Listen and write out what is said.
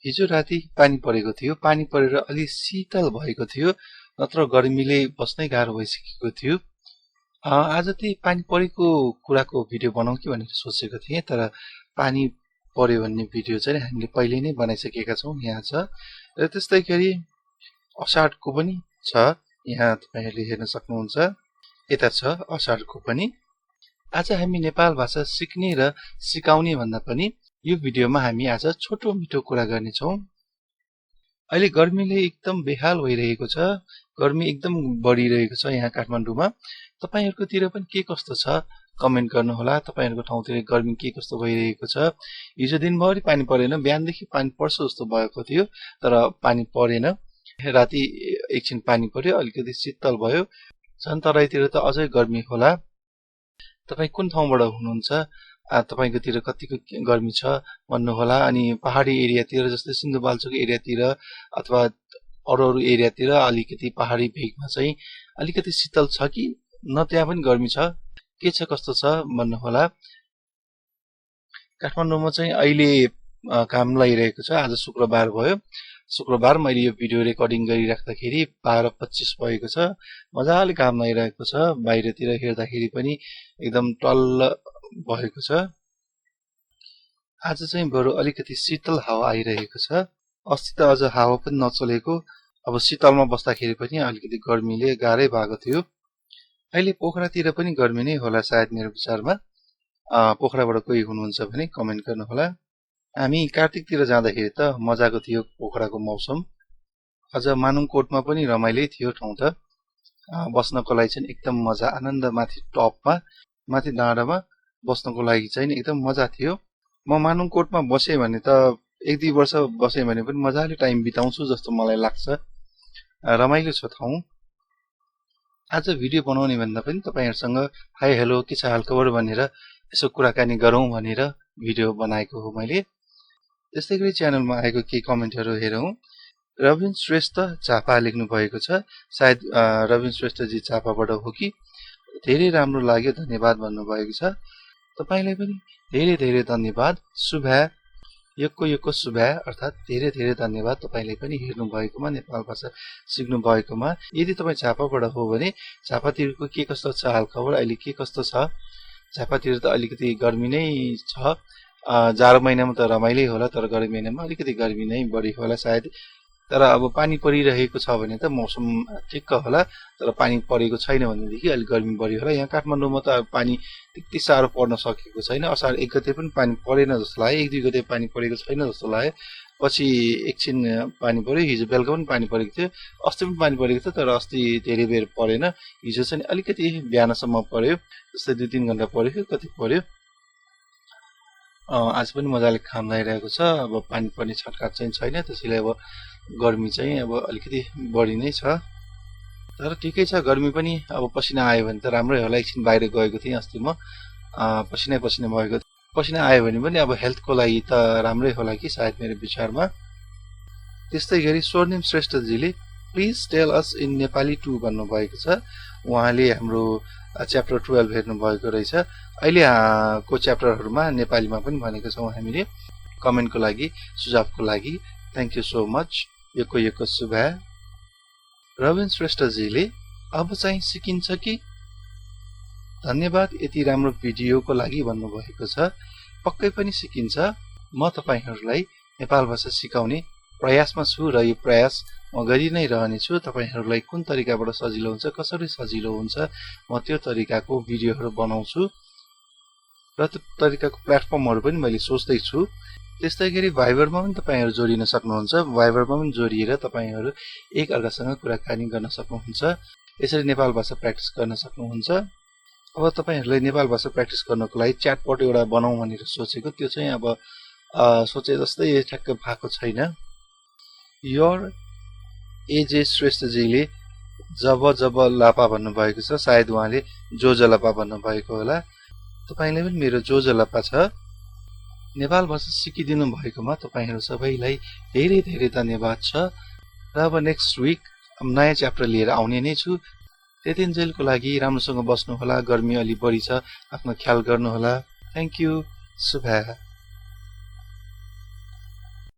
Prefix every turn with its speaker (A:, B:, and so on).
A: हिजो राति पानी परेको थियो। पानी परेर अलि शीतल भएको थियो, नत्र गर्मीले बस्नै गाह्रो भइसकेको थियो। आज त्यही पानी परेको कुराको भिडियो बनाउँ कि भनेर सोचेको थिएँ, तर पानी पर्यो भन्ने भिडियो चाहिँ हामीले पहिले नै बनाइसकेका छौँ। यहाँ छ र त्यस्तै गरी अषाढको पनि छ, यहाँ तपाईहरुले हेर्न सक्नुहुन्छ। यता छ अषाढको पनि। आज हामी नेपाल भाषा सिक्ने र सिकाउने भन्दा पनि यो भिडियोमा हामी आज छोटो मिठो कुरा गर्नेछौँ। अहिले गर्मीले एकदम बेहाल भइरहेको छ, गर्मी एकदम बढिरहेको छ यहाँ काठमाडौँमा। तपाईहरुकोतिर पनि के कस्तो छ कमेन्ट गर्नुहोला। तपाईहरुको ठाउँतिर गर्मी के कस्तो भइरहेको छ। हिजो दिनभरि पानी परेन, बिहानदेखि पानी पर्छ जस्तो भएको थियो, तर पानी परेन। राति एकछिन पानी पर्यो, अलिकति शीतल भयो। झन् तराईतिर त अझै गर्मी होला। तपाई कुन ठाउँबाट हुनुहुन्छ, तपाईकोतिर कतिको गर्मी छ भन्नुहोला। अनि पहाडी एरियातिर जस्तै सिन्धुपाल्चोक एरियातिर अथवा अरू एरियातिर अलिकति पहाडी भेगमा चाहिँ अलिकति शीतल छ कि न, त्यहाँ पनि गर्मी छ, के छ कस्तो छ भन्नुहोला। काठमाडौँमा चाहिँ अहिले काम लागिरहेको छ। आज शुक्रबार भयो। शुक्रबार मैले यो भिडियो रेकर्डिङ गरिराख्दाखेरि 12:25 भएको छ। मजाले काम लागिरहेको छ। बाहिरतिर हेर्दाखेरि पनि एकदम टल्ल भएको छ। आज चाहिँ बरु अलिकति शीतल हावा आइरहेको छ। अस्ति त अझ हावा पनि नचलेको। अब शीतलमा बस्दाखेरि पनि अलिकति गर्मीले गाह्रै भएको थियो। अहिले पोखरातिर पनि गर्मी नै होला सायद मेरो विचारमा। पोखराबाट कोही हुनुहुन्छ भने कमेन्ट गर्नुहोला। हामी कार्तिकतिर जाँदाखेरि त मजाको थियो पोखराको मौसम। अझ मानुङकोटमा पनि रमाइलै थियो ठाउँ त। बस्नको लागि चाहिँ एकदम मजा, आनन्द। माथि टपमा, माथि डाँडामा बस्नको लागि चाहिँ एकदम मजा थियो। म मानुङकोटमा बसेँ भने त 1-2 वर्ष बसेँ भने पनि मजाले टाइम बिताउँछु जस्तो मलाई लाग्छ। रमाइलो छ ठाउँ। आज भिडियो बनाउने भन्दा पनि तपाईहरुसँग हाई हेलो के छ हालखबर भनेर यसो कुराकानी गरौँ भनेर भिडियो बनाएको हो मैले। त्यस्तै गरी च्यानलमा आएको केही कमेन्टहरु हेरौँ। रविन श्रेष्ठ झापा लेख्नु भएको छ। सायद रविन श्रेष्ठजी झापाबाट हो कि। धेरै राम्रो लाग्यो, धन्यवाद भन्नुभएको छ। तपाईलाई पनि धेरै धेरै धन्यवाद। शुभा यको शुभा अर्थात धेरै धेरै धन्यवाद तपाईले पनि हेर्नु भएकोमा, नेपाल भाषा सिक्नु भएकोमा। यदि तपाई झापाबाट हो भने झापातिरको के कस्तो छ हालखबर, अहिले के कस्तो छ? झापातिर त अलिकति गर्मी नै छ। जाडो महिनामा त रमाइलै होला, तर गर्मी महिनामा अलिकति गर्मी नै बढी होला सायद। तर अब पानी परिरहेको छ भने त मौसम ठिक्क होला, तर पानी परेको छैन भनेदेखि अलि गर्मी बढी होला। यहाँ काठमाडौँमा त पानी त्यति साह्रो पर्न सकेको छैन। असार 1 गते पनि पानी परेन जस्तो लाग्यो, 1-2 गते पानी परेको छैन जस्तो लाग्यो। पछि एकछिन पानी पर्यो। हिजो बेलुका पनि पानी परेको थियो, अस्ति पनि पानी परेको थियो, तर अस्ति धेरै बेर परेन। हिजो चाहिँ अलिकति बिहानसम्म पर्यो, जस्तै 2-3 घण्टा पर्यो, कति पर्यो। आज पनि मजाले काम लागिरहेको छ। अब पानी पर्ने छटकाट चाहिँ छैन, त्यसैले अब गर्मी चाहिँ अब अलिकति बढी नै छ। तर ठिकै छ, गर्मी पनि अब पसिना आयो भने त राम्रै होला। एकछिन बाहिर गएको थिएँ अस्ति म, पसिना भएको। पसिना आयो भने पनि अब हेल्थको लागि त राम्रै होला कि सायद मेरो विचारमा। त्यस्तै गरी स्वर्णिम श्रेष्ठजीले please tell us in Nepali 2 भन्नुभएको छ। उहाँले हाम्रो च्याप्टर 12 हेर्नु भएको रहेछ। अहिले को च्याप्टरहरुमा नेपालीमा पनि भनेको छौं हामीले। कमेन्टको लागि, सुझावको लागि थ्यांक यू सो मच। यको शुभा। रविन श्रेष्ठजीले अब चाहिँ सिकिन्छ कि? धन्यवाद यति राम्रो भिडियोको लागि भन्नुभएको छ। पक्कै पनि सिकिन्छ। म तपाईहरुलाई नेपाल भाषा सिकाउने प्रयासमा छु र यो प्रयास म गरि नै रहनेछु। तपाईहरुलाई कुन तरिकाबाट सजिलो हुन्छ, कसरी सजिलो हुन्छ, म त्यो तरिकाको भिडियोहरु बनाउँछु र त्यो तरिकाको प्लेटफर्महरु पनि मैले सोच्दै छु। त्यस्तै गरी भाइबरमा पनि तपाईहरु जोडिन सक्नुहुन्छ। भाइबरमा पनि जोडिएर तपाईहरु एक अर्कासँग कुराकानी गर्न सक्नुहुन्छ। यसरी नेपाल भाषा प्र्याक्टिस गर्न सक्नुहुन्छ। अब तपाईहरुलाई नेपाल भाषा प्र्याक्टिस गर्नको लागि च्याटबट एउटा बनाउँ भनेर सोचेको। त्यो चाहिँ अब सोचे जस्तै ठ्याक्क भएको छैन। योर एजे श्रेष्ठजीले जब लापा भन्नुभएको छ। सायद उहाँले जो लापा भन्नुभएको होला। तपाईलाई पनि मेरो जो लापा छ। नेपाल भाषा सिकिदिनु भएकोमा तपाईहरु सबैलाई धेरै धेरै धन्यवाद छ। र अब नेक्स्ट विक नयाँ च्याप्टर लिएर आउने नै छु। त्यतिन्जेलको लागि राम्रोसँग बस्नु होला। गर्मी अलि बढी छ, आफ्नो ख्याल गर्नु होला। Thank you. शुभा।